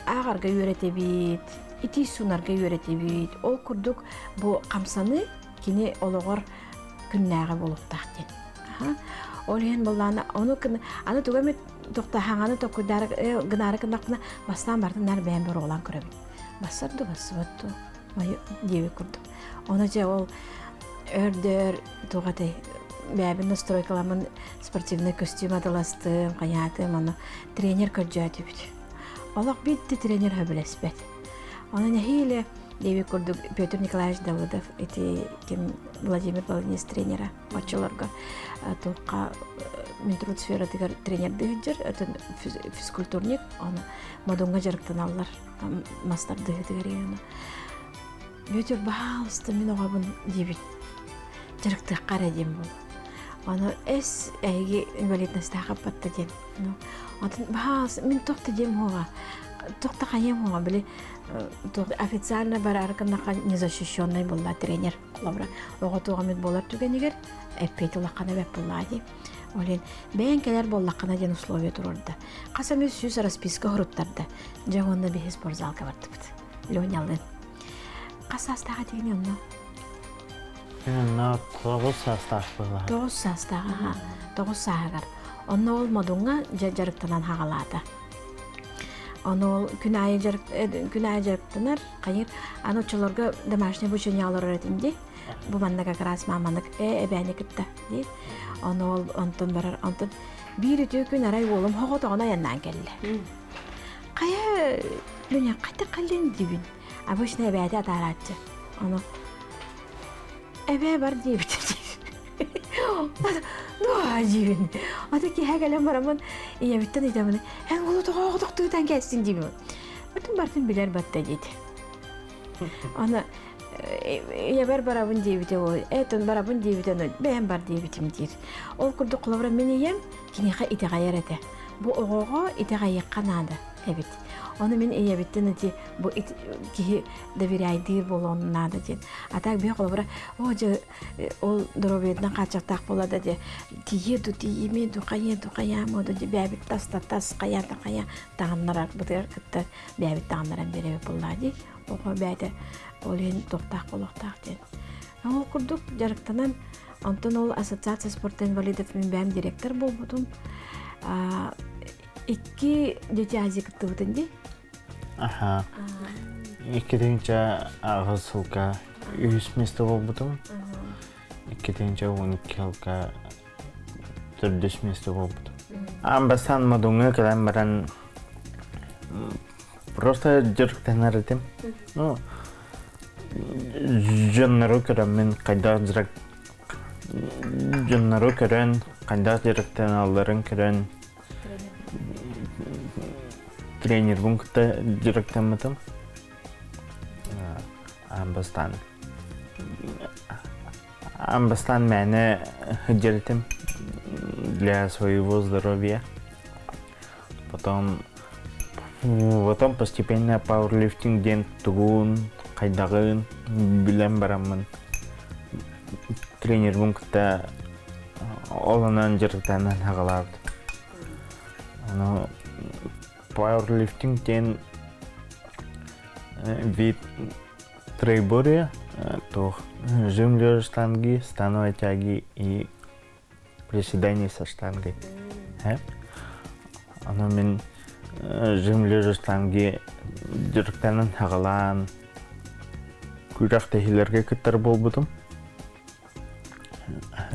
ааҕарга үөрэтэбит, итии суунарга үөрэтэбит. Ол курдук бу хамсаныы кини олоҕор күннээҕи буолуохтаах диэн. Аха ол иһин буоллаҕына ону аны тугу эмит тохтоһаҥаны токкуйдаары гынаары гыннахпына бастаан бартын наар бэйэм боруолаан көрөбүн. Бассар ду бассыбат ду диэбит курдук. Ону дьэ ол өрдөр туох этэй бэйэбин настройкаламмын спортивнай көстүүм атыластым, хайаатым, ону тренер көрдьөөтүбүт. Олох биирдэ тренер сөбүлэспэт. Ону нэһиилэ диэбит курдук Петр Николаевич Давыдов ити ким Владимир Баланец тренера оччолорго туохха Минтруд сфератыгар тренердыы сылдьар, өтөн физкультурник, ону Модуҥҥа дьарыктаналлар мастардыһытыгар аны Бүөтүр баһаалыста мин оҕобун диэбит дьарыктыахха эрэ диэн буолла. Аны эс эһиги инвалидностаах аппатта диэн. Ну, атын баһаас мин туох да диэм уоҕа туох да хайыам уоҕа били официально бараары гыннахха незащищенный буолла тренер холобура оҕо туох эмит буолар түгэнигэр эппиэт улахана эбэт буоллаа дии. Ол иһин бэйэҥ кэлэр буоллаххына диэн условие туруорда. Хас эмит сүүс расписка суруттарда. Дьэ уонна биһи спортзалга бардыбыт. Ленялыын. Хас саастаах этигин онно? Онно 9 саастаах буолла. 9 саастаах, аха. 9 сааһыгар. Онно ол Модуҥҥа дьэ дьарыктанан хаҕалаата. Ону ол күн аайы дьарык күн аайы дьарыктанар, хайыр, аны оччолорго домашний обучение олорор этим дии. Бу манна как раз мааманык э эбээни кытта диир. Ону ол онтон барар, онтон биир үтүө күн арай уолум хоҕотоҕун айаннаан кэллэ. Хайа, Леня, хайдах кэллин диибин. Обычно эбээтэ атаарааччы. Ону эбээ бар диэбит Ну, диибин. Ата киһэ кэлэн бараммын ийэбиттэн ыйтамын эн уолу тоҕо оҕотохтуутан кээстин диибин. Бытын бартын билэр батта диэти. Аны ийэбэр барабын диэбитэ ол этон барабын диэбитэ ону бэйэм бар диэбитим диир. Ол курдук холобура мин ийэм киниэхэ итэҕэйэр этэ. Бу оҕоҕо итэҕэйиэххэ наада эбит. Ону мин ийэбиттэн ити бу киһи доверяйдыыр буолуон наада диэн. А так биһи холобура оо дьэ ол доруобуйатынан хааччахтаах буола да дьэ тиийиэ ду тиийимиэ ду хайыа ду хайаамыа ду бэйэбит тас да тас хайа да хайа таҕыннарарбытыгар кытта бэйэбит таҕыннаран биэрэбит буоллаа дии. Оҕо бэйэтэ ол иһин туохтаах буолуохтаах диэн. Ол курдук дьарыктанан онтон ол ассоциация спорта инвалидов мин бэйэм директор буолбутум. Икки Дети Азии кыттыбытын дии. Аха. 2008 сылга үһүс место буолбутум. 2012 сылга төрдүс место буолбутум. Аан бастаан Модуҥҥа кэлэн баран просто дьарыктанар этим. Ну, дьоннору көрөммүн хайдах дьарык дьоннору көрөн хайдах дьарыктаналларын көрөн тренербин кытта дьарыктаммытым. Аан бастаан аан бастаан мээнэ сылдьар для своего здоровья. Потом потом постепенно пауэрлифтинг диэн тугун, хайдаҕын билэн бараммын тренербин кытта ол онон дьарыктанан хаҕалаабыт. Ону пауэрлифтинг диэн вид троеборья, туох жим лежа штанги, становой тяги и приседание со штангой. Ону мин жим лежа штанги дьарыктанан хаҕалаан күрэхтэһиилэргэ кыттар буолбутум.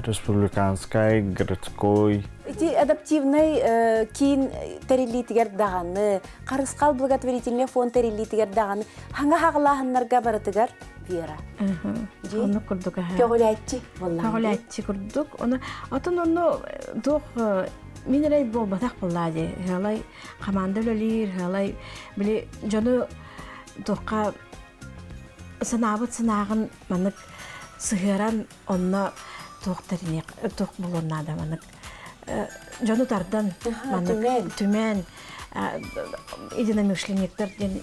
Республиканскай, городской. Ити адаптивнай киин тэриллиитигэр даҕаны, Харысхал благотворительный фонд тэриллиитигэр даҕаны хаҥа хаҕалааһыннарга барытыгар Вера. Оннук курдук аһа. Көҕүлээччи буоллаҕа. Көҕүлээччи курдук. Ону отон онно туох мин эрэй буолбатах буоллаа дии. Ыалай хамаанда үлэлиир, ыалай били дьону туохха санаабыт санааҕын маннык сыһыаран онно туох тэриниэх туох буолуон наада маннык дьону тардан маннык түмэн единомышленниктар диэн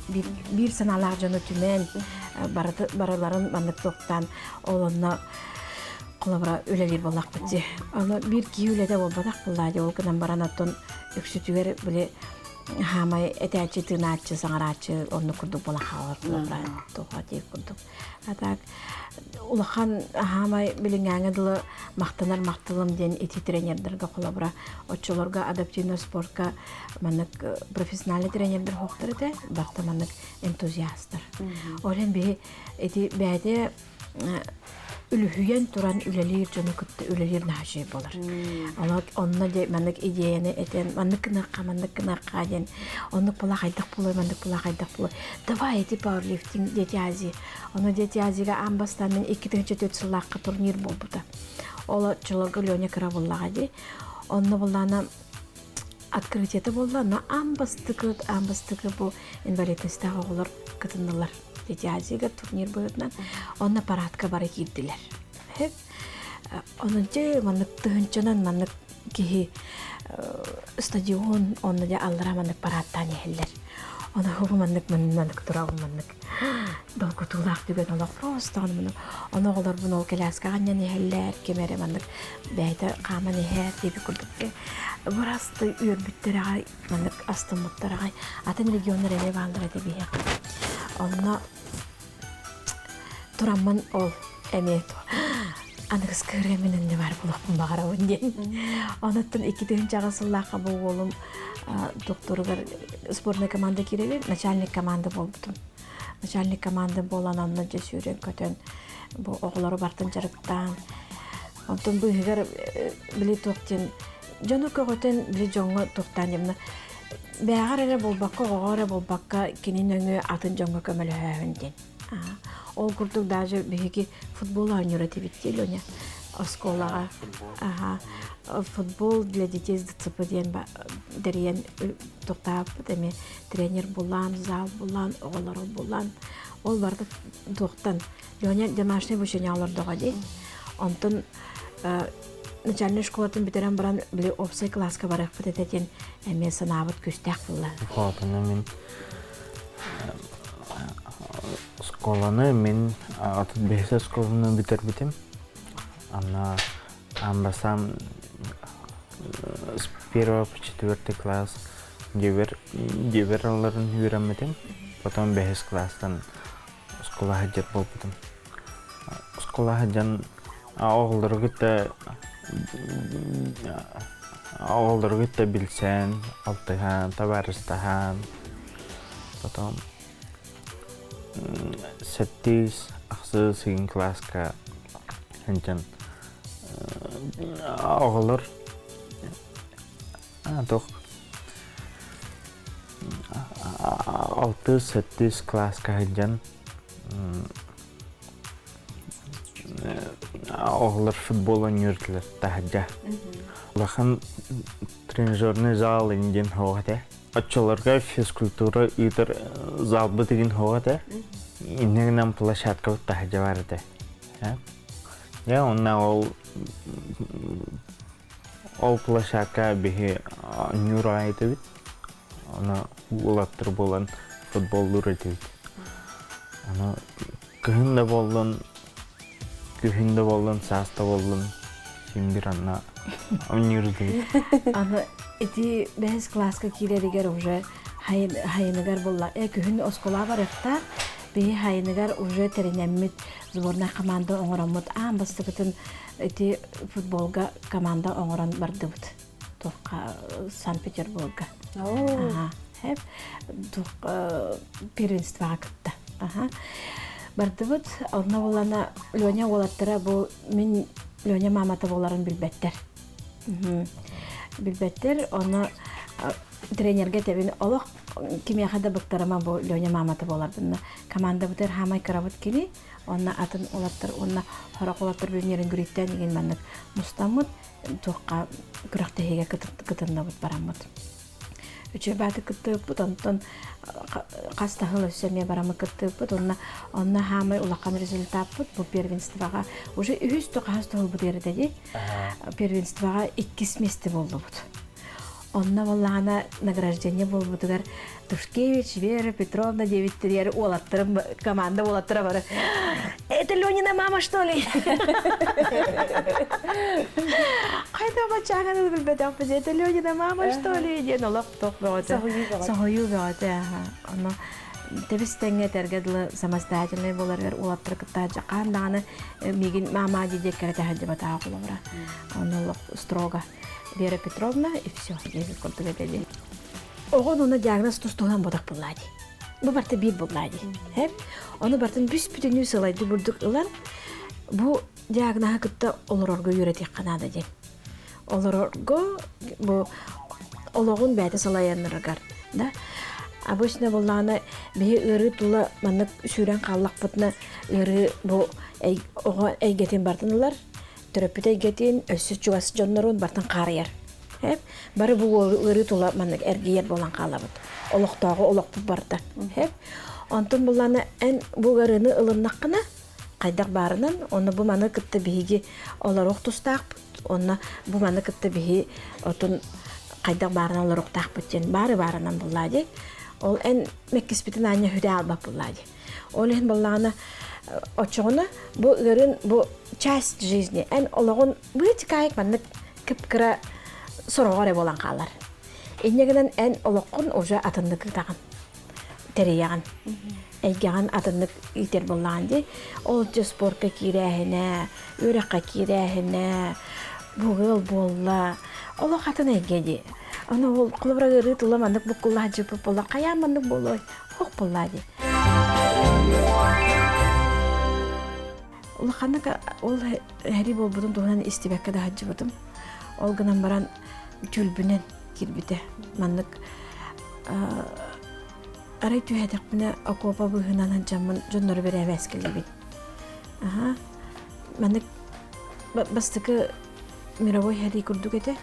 биир санаалаах дьону түмэн барыларын маннык туохтаан ол онно холобура үлэлиир буоллахпыт дии. Ону биир киһи үлэтэ буолбатах буоллаа дии ол гынан баран оттон үксүтүгэр били. Хаамай этээччи, тыынааччы, саҥарааччы оннук курдук буола хаалар туоха диир курдук. А так улахан хаамай билиҥҥээҥҥэ дылы махтанар махталым диэн ити тренердэргэ холобура оччолорго адаптивный спортка маннык профессиональный тренердэр хоохтор этэ, барта маннык энтузиастар. Ол иһин биһи ити бэйэтэ үлүһүйэн туран үлэлиир дьону кытта үлэлиир наһаа үчүгэй буолар. Онон онно дьэ маннык идеяны этэн, маннык гыныахха, маннык гыныахха диэн, оннук була хайдах буолуой, маннык була хайдах буолуой. Давай эти пауэрлифтинг Дети Азии. Ону Дети Азияга аан бастаан мин 2004 сыллаахха турнир буолбута. Ол оччолорго Леня кыра буоллаҕа дии. Онно буллаана открытиета буолла, но аан бастакы, аан бастакы бу инвалидностаах оҕолор кытыннылар. Дети Азияга турнир быһыытынан онно парадка бары киирдилэр. Онон дьэ маннык тыһынчанан маннык киһи стадион онно дьэ аллара маннык парадтаан иһэллэр. Ону бу маннык маннык турабын маннык долгутуулаах түгэн олох просто ону ону оҕолорбун ол кэлээскэҕэ анньан иһэллэр ким эрэ маннык бэйэтэ хааман иһэр диэбит курдук бырасты үөрбүттэр аҕай маннык астыммыттар аҕай атын регионнар эмиэ бааллар этэ биһиэхэ онно тураммын ол эмиэ аныгыскы ырыа мин иннэ баар буолуохпун баҕарабын диэн онуттан 2008 сыллаахха бу уолум докторугар сборная команда киирэбин начальник команда буолбутум начальник команда буолан онно дьэ сүүрэн көтөн бу оҕолору бартын дьарыктаан онтон быыһыгар били туох диэн дьону көҕүтэн били дьоҥҥо туохтаан дьомно бээҕэр эрэ буолбакка оҕоҕо эрэ буолбакка кини нөҥүө атын дьоҥҥо көмөлөһөөһүн диэн ол курдук даже биһиги футбол оонньуур этибит дии Леня оскуолаҕа аха футбол для детей с ДЦП диэн тэрийэн туохтаабыт эмиэ тренер булан зал булан оҕолору булан ол барыта туохтан Леня домашний обучение олордоҕо дии онтон начальнай школатын бүтэрэн баран били уопсай кылааска барыахпыт этэ диэн эмиэ санаабыт күүстээх буолла. Хотуну мин школаны мин 35 оскуоланы бүтэрбитим. Ана амбасам с первого по четвертый класс дебер дебер алларын үөрэммитим. Потом бэһис класстан оскуола сылдьар буолбутум. Оскуола сылдьан оҕолору кытта оҕолору кытта билсэн, алтыһан, табаарыстаһан, потом сэттис, ахсыс ыйын кылааска сылдьан оҕолор туох Алтыс-сэттис кылааска сылдьан оҕолор футбол оонньуур этилэр таһырдьа. Улахан тренажерный зал диэн суох этэ. Оччолорго физкультура ыытар залбыт игин суох этэ. Инньэ гынан площадкабыт таһырдьа баар этэ. Дьэ уонна ол Ол площадка биһи оонньуур аҕай этибит. Ону уолаттар буолан футболлуур этибит. Ону кыһын да буоллун, күһүн да буоллун, саас да буоллун син бир анна оонньуур этибит. Аны ити бэһис кылааска киирэригэр уже хайыныгар буолла. Э күһүн оскуола барыахтаах. Биһи хайыныгар уже тэринэммит сборная команда оҥороммут аан бастакытын Ити футболга команда оҥорон бардыбыт. Туохха Санкт-Петербурга. Аха. Туох первенствоҕа кытта. Аха. Бардыбыт. Онно буолана Леня уолаттара бу мин Леня маамата буоларын билбэттэр. Билбэттэр. Ону тренергэ этэбин олох кимиэхэ да быктарыма бу Леня маамата буоларбын. Командабытыгар хаамай кырабыт кини. Уонна атын улаттар уонна сорох улаттар бүгүн игин маннык мустаммыт туохха күрэхтэһиигэ кытыннабыт бараммыт. Үчүгэй бааты кыттыыппыт, онтон хас да сыл өссө эмиэ бараммыт кыттыыппыт. Онно онно хаамай улахан результаппыт бу первенствоҕа уже үһүс да хаһыс да ылбыт эрдэ дии. Первенствоҕа иккис месте буоллубут. Онно буоллаҕына награждение буолбутугар Тушкевич Вера Петровна диэбиттэригэр уолаттарым команда уолаттара бары «Это Ленина мама, что ли?» Хайда бачааҥын билбэтэхпит «Это Ленина мама, что ли?» диэн олох туох бөҕөтө. Соһуйуу бөҕөтө. Ону тэбис тэҥҥэ этэргэ дылы самостоятельнай буоларыгар уолаттары кытта хаан даҕаны миигин маама дии диэккэрэ тэһэрдибатаҕа холобура. Ону олох строго Вера Петровна и все диэбит курдук этэ Оҕон уна диагноз тус-туһунан бодох буллаа дии. Бу барта биир буллаа дии. Хэп. Ону бартын бүс-бүтүннүү сылайды бурдук ылан бу диагноһы кытта олорорго үөрэтиэххэ наада диэн. Олорорго бу олоҕун бэйэтэ салайаннарыгар да обычно буллаҕына биһи ыарыы тула маннык сүүрэн хааллахпытына ыарыы бу оҕо эйгэтин бартын ылар төрөппүт эйгэтин, өссө чугас дьоннорун бартын хаарыйар. Бары бу ыарыы тула маннык эргийэр буолан хаалабыт. Олохтооҕу олохпут барда. Онтон буллана эн бу ыарыыны ылыннаххына, хайдах баарынан, онно бу маны кытта биһиги олоруох тустаахпыт, онно бу маны кытта биһи отун хайдах баарынан олоруохтаахпыт диэн баары баарынан буллаа дии. Ол эн мэккиспитин аанньа хүдэ албат буллаа дии. Ол иһин буоллаҕына оччоҕуна бу ыарын бу часть жизни эн олоҕун быычыкаайык маннык кып-кыра сороҕо эрэ буолан хаалар. Инньэ гынан эн олоххун уже атыннык ыытаҕын, тэрийэҕин. Эйгэҕин атыннык иитэр буоллаҕын дии. Ол дьэ спорка киирээһинэ, үөрэххэ киирээһинэ, бу ыал буолла. Олох атын эйгэ дии. Аны ол холобура ыарыы тыла маннык буккуллаах дьыппыт буолла, хайаан маннык буолуой? Ох буоллаа дии. Улаханнык ол эһэри буолбутун туһунан истибэккэ да сылдьыбытым. Ол гынан баран түүлбүнэн киирбитэ. Маннык арай түһээтэхпинэ окуопа быыһынан сылдьаммын дьоннору бэрээбээскэлиибин. Аха. Маннык бастакы мировой сэрии курдук этэ.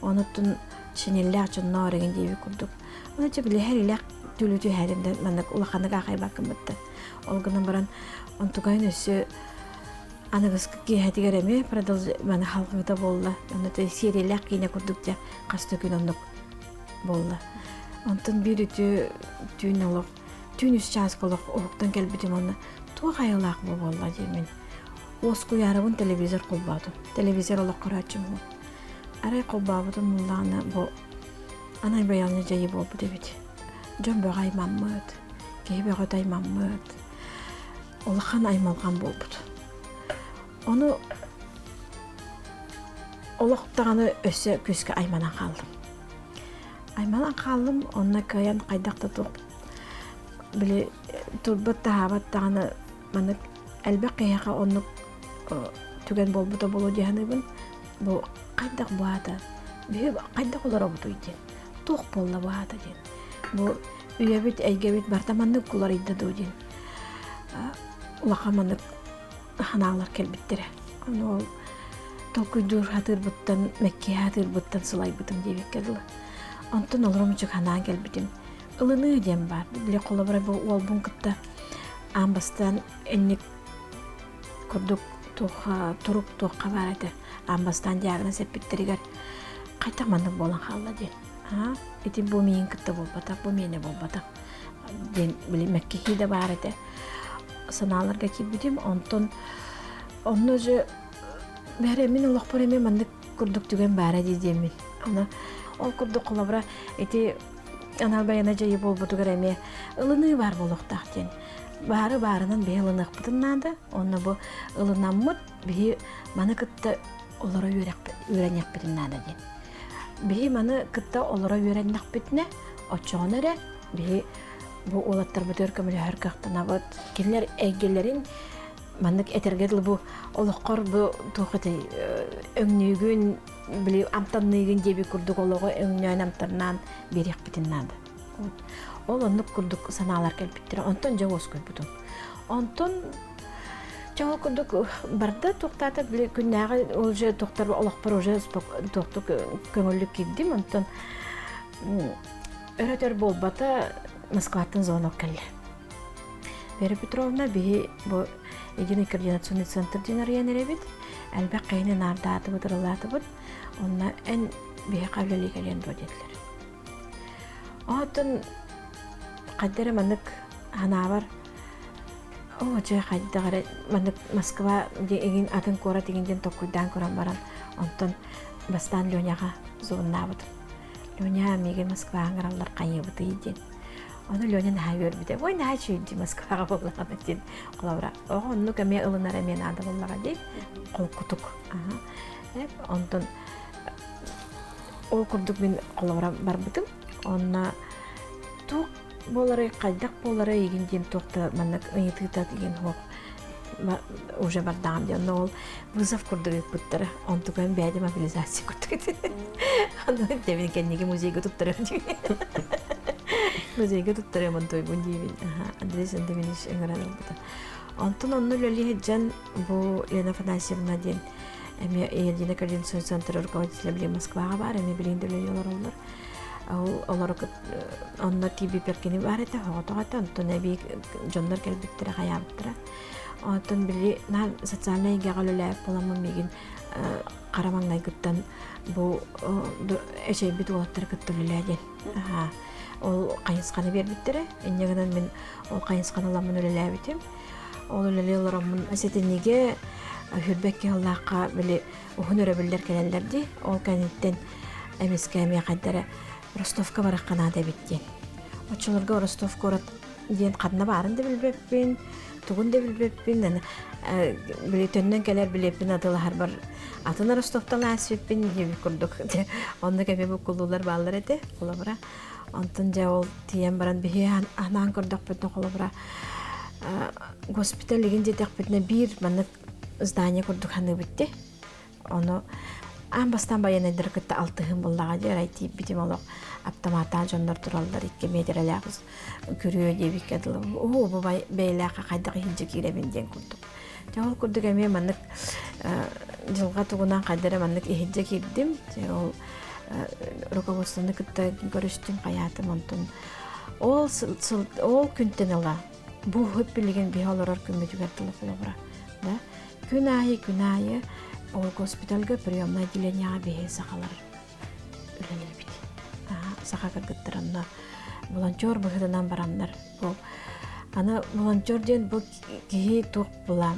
Онуттан шинеллээх дьонноор эҥин диэбит курдук. Ону дьэ били һэрилэх түлү түһээтим да маннык улаханнык аахайбаккын бытта. Ол гынан баран онтукайын өссө аныгыскы киэһэтигэр эмиэ маны халҕыыта буолла. Онно сиэриэлээх киинэ курдук дьэ хас да күн оннук буолла. Онтон биир үтүө түүн олох түүн үс чааска олох уһуктан кэлбитим уонна туох айылаах бу буолла диэммин уоскуйаарыбын телевизор холбоотум. Телевизор олох көрөөччүм Арай холбообутум буллаҕына бу Анай байыаннай дьайыы буолбут эбит. Дьон бөҕө аймаммыт, киһи бөҕөтө аймаммыт. Улахан аймалҕан буолбут. Ону олох даҕаны өссө күүскэ айманан хааллым. Айманан хааллым, онно кыайан хайдах да туох били турбут таһаабат даҕаны маннык элбэх киһиэхэ оннук түгэн буолбута буолуо дии саныыбын. Бу хайдах бу аата биһи хайдах олоробутуй диэн туох буолла бу аата диэн бу үйэбит эйгэбит барыта маннык уларыйда дуо диэн улахан маннык ханаалар кэлбиттэрэ ону ол толкуйдуур хатыырбыттан мэккиһэ хатыырбыттан сылайбытым диэбиккэ дылы онтон олорумчук ханаан кэлбитим ылыныы диэн баар били холобура бу уолбун кытта аан бастаан инник курдук туох турук туохха баар этэ аан бастаан диагноз эппиттэригэр хайдах маннык буолан хаалла диэн аа ити бу миигин кытта буолбатах бу миэнэ буолбатах диэн били мэккиһии да баар этэ санааларга киирбитим онтон онно же бээрэ мин олохпор эмиэ маннык курдук түгэн баара дии диэммин аны ол курдук холобура ити анал байыаннай дьайыы буолбутугар эмиэ ылыныы баар буолуохтаах диэн баары баарынан биһи ылыныахпытын наада. Онно бу ылынаммыт биһи маны кытта олоро үөрэниэхпитин наада диэн. Биһи маны кытта олоро үөрэннэхпитинэ, оччоҕуна эрэ биһи бу уолаттарбытыгар көмөлөһөр кыахтанабыт. Кинилэр эйгэлэрин маннык этэргэ дылы бу олоххор бу туох этэй өҥнүүгүн били амтанныыгын диэбит курдук олоҕу өҥнөөн амтаннаан биэриэхпитин наада. Ол оннук курдук санаалар кэлбиттэрэ. Онтон дьэ уоскуйбутум. Онтон чэ ол курдук барда туохтаата били күннээҕи уже туохтар олохпор уже туохтук көҥүллүк киирдим. Онтон өрөтөр буолбата Москваттан звонок кэллэ. Вера Петровна биһи бу единый координационный центр диэн арыйан эрэбит. Элбэх киһини наардаатыбыт, ырылаатыбыт. Онно эн Биһиэхэ үлэлии кэлиэн дуо диэтилэр. Оттон хайда эрэ маннык санаабар оо дьэ хайдах эрэ маннык Москва игин атын куорат игин диэн толкуйдаан көрөн баран онтон бастаан Леняҕа звоннаабытым. Леня миигин Москваҕа ыҥыраллар хайыыбытый диэн. Ону Леня наһаа үөрбүтэ. Ой, наһаа үчүгэй Москваҕа буоллаҕына диэн. Холобура, оҕо оннук эмиэ ылынар эмиэ наада буоллаҕа дии. Холкутук. Онтон ол курдук мин холобура барбытым. Онно туох буоларый, хайдах буоларый игин диэн туох да маннык ыйытыыта деген суох уже бардаҕым диэн. Онно ол вызов курдук ыыппыттара. Онтукайым бэйэтэ мобилизация курдук этэ. Аны дэмин кэнники музейга туттарыам диибин. Музейга туттарыам онтуйбун диибин. Андрей Сандович ыҥыран ылбыта. Онтон онно үлэлии сылдьан бу Лена Афанасьевна диэн эмиэ Единый координационный центр руководителя билигин Москваҕа баар, эмиэ билигин да үлэлии олороллор. Ол олору онно тиийбиппэр кини баар этэ, оҕотох этэ, онтон эбии дьоннор кэлбиттэрэ, хайаабыттара. Онтон били наһаа социальнай эйгэҕэ үлэлээбит буоламмын миигин хара маҥнайгыттан бу эчэйбит уолаттары кытта үлэлээ диэн. Ол хайысханы биэрбиттэрэ. Инньэ гынан мин ол хайысханы ыламмын үлэлээбитим. Ол үлэлии олороммун сэтинньигэ хүрбэккэ сыллаахха били уһун өрөбүллэр кэлэллэр дии. Ол кэнниттэн эмискэ эмиэ хайда эрэ Ростовка барахха наада эбит диэн. Оччолорго Ростов куорат диэн ханна баарын да билбэппин, тугун да билбэппин, били төннөн кэлэр билиэппин атылаһарбар атын Ростовтан ааспыппын диэбит курдук. Онно кэпи буккуллуулар бааллар этэ, холобура. Онтон дьэ ол тиийэн баран биһи анаан көрдөхпүтүнэ холобура госпиталь игин диэтэхпитинэ биир маннык здание курдук саныыбыт дии. Ону аан бастаан байыаннайдары кытта алтыһыым буллаҕа дии арай тиийбитим олох аптамааттаах дьоннор тураллар икки миэтэрэлээх күрүө диэбиккэ дылы уу бу бэйэлээххэ хайдах иһирдьэ киирэбин диэн курдук. Дьэ ол курдук эмиэ маннык дьылҕа тугунан хайда эрэ маннык иһирдьэ киирдим. Дьэ ол руководствоны кытта көрүстүм хайаатым онтон ол ол күнтэн ыла бу хөп билигин биһи олорор күммүтүгэр дылы холобура да күн аайы күн аайы ол госпитальга приемное отделениеҕа биһи сахалар үлэлиибит саха кыргыттар онно волонтер быһыытынан бараннар бу аны волонтер диэн бу киһи туох була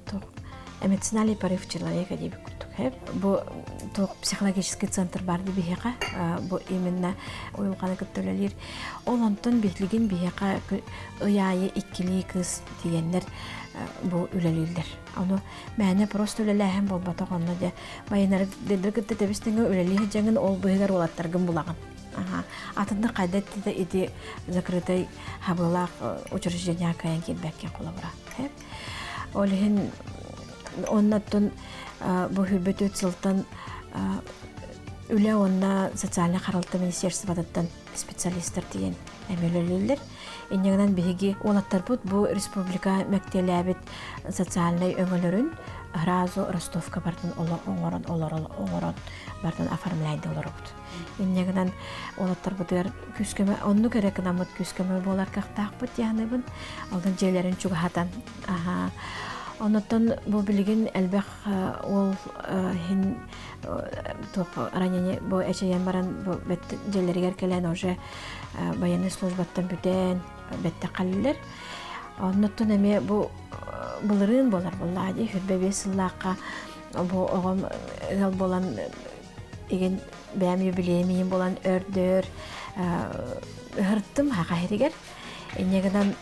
туох эмоциональный порыв человека диэбит курдук бу туох психологический центр бар ди биһиэхэ бу именно уйулҕаны кытта үлэлиир ол онтон билигин биһиэхэ ый аайы иккилии кыыс тиийэннэр бу үлэлииллэр ону мээнэ просто үлэлээһин буолбатах онно дьэ байынары кытта тэбис тэҥэ үлэлии сылдьаҥын ол быһыгар уолаттаргын булаҕын атыннык хайда ити закрытай хабыылаах учреждение кайан киирбэккин холобура ол иһин оннаттан бу хүрбөтүт сылтан үлэ уонна социальнай харалта министерствотыттан специалистар тиийэн эмиэ Инньэ гынан биһиги уолаттарбыт бу республика мэктиэлээбит социальнай өҥөлөрүн сразу Ростовка бартын оҥорон оҥорон бартын оформляйда олоробут. Инньэ гынан уолаттарбытыгар күүскөмө оннук эрэ гынаммыт күүскөмө буолар кыахтаахпыт диэханыбын. Онон дьиэлэрин чугаһатан аха Оннуттан бу билигин элбэх уол иһин туох ранение бу эчэйэн баран бу дьиэлэригэр кэлэн уже военный службаттан бүтэн бэттэх кэллилэр. Оннуттан эмиэ бу былырыын буолар буоллаҕа дии 25 сыллаахха бу оҕом ыал буолан игин бэйэм юбилейым иһин буолан өрдөр ыһырттым хаха иһигэр. Инньэ гынан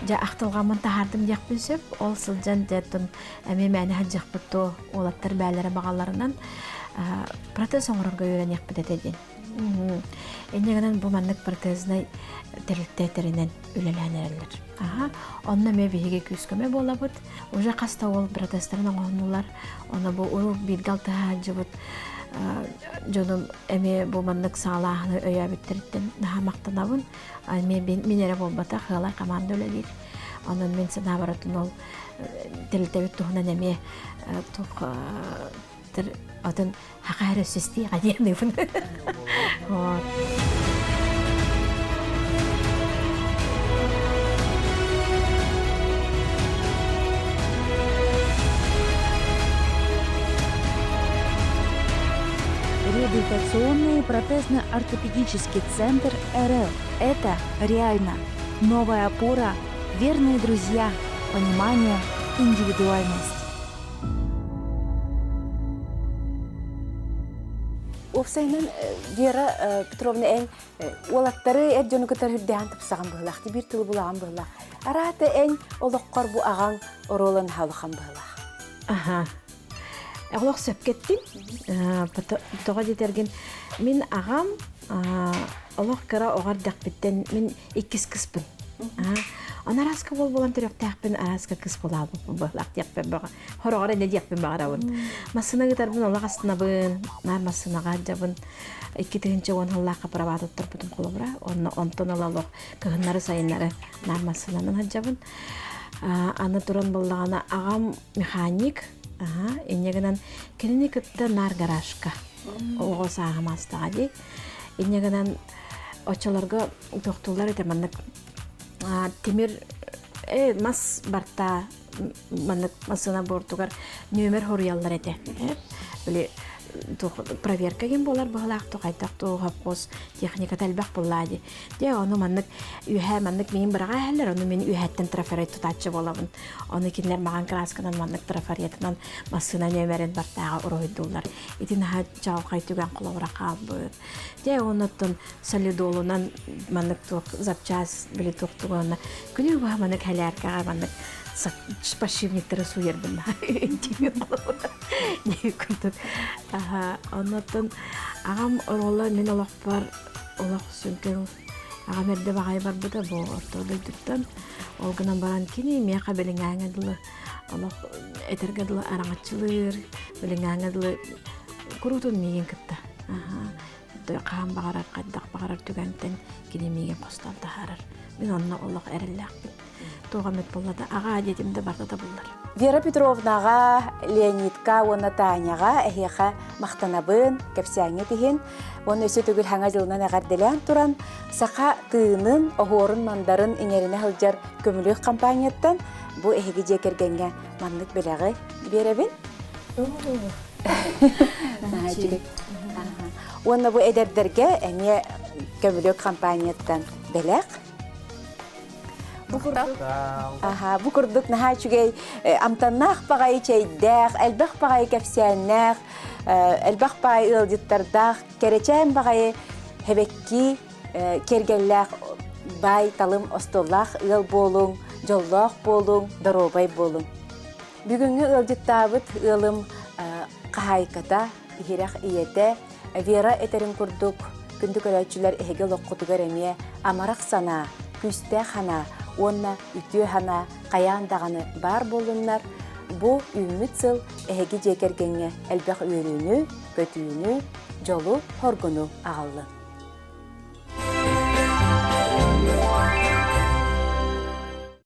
дьэ ахтылҕаммын таһаардым диэхпин сөп. Ол сылдьан дьэ эмиэ мээнэ сылдьыахпыт дуо уолаттар бээлэрэ баҕаларынан протез оҥорорго үөрэниэхпит этэ диэн. Инньэ гынан бу маннык протезнай тэрилтэ тэринэн үлэлээн эрэллэр. Аха, онно эмиэ биһиги күүс-көмө буолабыт. Уже хас да уол протезтарын оҥоһуннулар. Ону бу урут бииргэ алтыһа сылдьыбыт дьонум эмиэ бу маннык саҕалааһыны өйөөбүттэриттэн наһаа махтанабын. Эмиэ мин эрэ буолбатах, ыалар команда үлэлиир. Онон мин санаабарытын ол тэрилтэбит туһунан эмиэ туох атын хаха эрэ өссөстиэҕэ диэн Вот. Реабилитационный и протезно-ортопедический центр РЛ. Это реально. Новая опора, верные друзья, понимание, индивидуальность. Уопсайынан Вера Петровна эн уолаттары эр дьону кытары үрдээн тупсаҕан быһылаах, биир тылы булаҕан быһылаах. Араата эн олоххор бу аҕаҥ оруолун хаалахан быһылаах. Аха. Олох сөпкеттин. Тоҕо диэтэргин мин аҕам олох кыра оҕо эрдэхпиттэн мин иккис кыспын. Аны араска буол буолан төрүөхтээхпин араска кыс буолаабыппын быһылаах диэхпин баҕа хороҕор энэ диэхпин баҕарабын. Массыына ыытарбын олох астынабын, наар массыынаҕа сылдьабын. 2010 сыллаахха права туттарбытым холобура. Онно онтон ыла олох кыһыннары сайыннары наар массыынанан сылдьабын. Аны туран буоллаҕына аҕам механик, инньэ гынан кинини кытта наар гаражка оҕо сааһым аастаҕа дии. Инньэ гынан оччолорго тохтууллар этэ маннык тимир мас барта маннык массыына бортугар нүөмэр хоруйаллар этэ. Били проверка ким буолар быһылаах тухайтах туох техниката элбэх буллаа дии. Дьэ ону маннык үөһээ маннык миин быраҕа иһэллэр, ону мин үөһэттэн трафарет тутааччы буолабын. Ону кинилэр маҕан красканан маннык трафаретынан массыына нүөмэрин бартааҕа уруһуйдууллар. Ити наһаа чаҕылхай түгэн холобура хаалбыт. Дьэ оннуттан солидолунан маннык туох запчас били туох тугуна күнү быһа маннык хэлээркэҕэ маннык подшипниктары сууйарбын курдук. Оннуттан аҕам оруола мин олохпор олох сүҥкэн аҕам эрдэ баҕайы барбыта бу орто дойдуттан ол гынан баран кини миэхэ билиҥээҥҥэ дылы олох этэргэ дылы араҥаччылыыр билиҥээҥҥэ дылы куруутун миигин кытта хаһан баҕарар хайдах баҕарар түгэнтэн кини миигин хостоон таһаарар мин онно олох эрэллээхпин туох эмит буолла да аҕаа диэтим да барыта табыллар Вера Петровнаҕа, Леонидка уонна Таняҕа эһиэхэ махтанабын, кэпсээҥҥит иһин. Уонна өссө төгүл хаҥа дьылынан эҕэрдэлээн туран, саха тыынын, оһуорун-мандарын иҥэринэ сылдьар көмүлүөк компанияттан бу эһиги дьиэ кэргэҥҥэ маннык бэлэҕи биэрэбин. Уонна бу эдэрдэргэ эмиэ көмүлүөк компанияттан бэлэх. Бу курдук, аха, бу курдук наһаа үчүгэй амтаннаах баҕайы чэйдээх, элбэх баҕайы кэпсээннээх, элбэх баҕайы ыалдьыттардаах, кэрэчээн баҕайы хэбэкки киэргэллээх баай талым остуоллаах ыал буолуҥ, дьоллоох буолуҥ, доруобай буолуҥ. Бүгүҥҥү ыалдьыттаабыт ыалым хаһаайката, иһирэх ийэтэ Вера этэрин курдук, күндү көрөөччүлэр эһиги олоххутугар эмиэ амарах санаа, күүстээх санаа уонна үтүө санаа хайаан даҕаны баар буоллуннар, бу үүммүт сыл эһиги дьиэ кэргэҥҥэ элбэх үөрүүнү, көтүүнү, дьолу-хоргуну аҕаллын.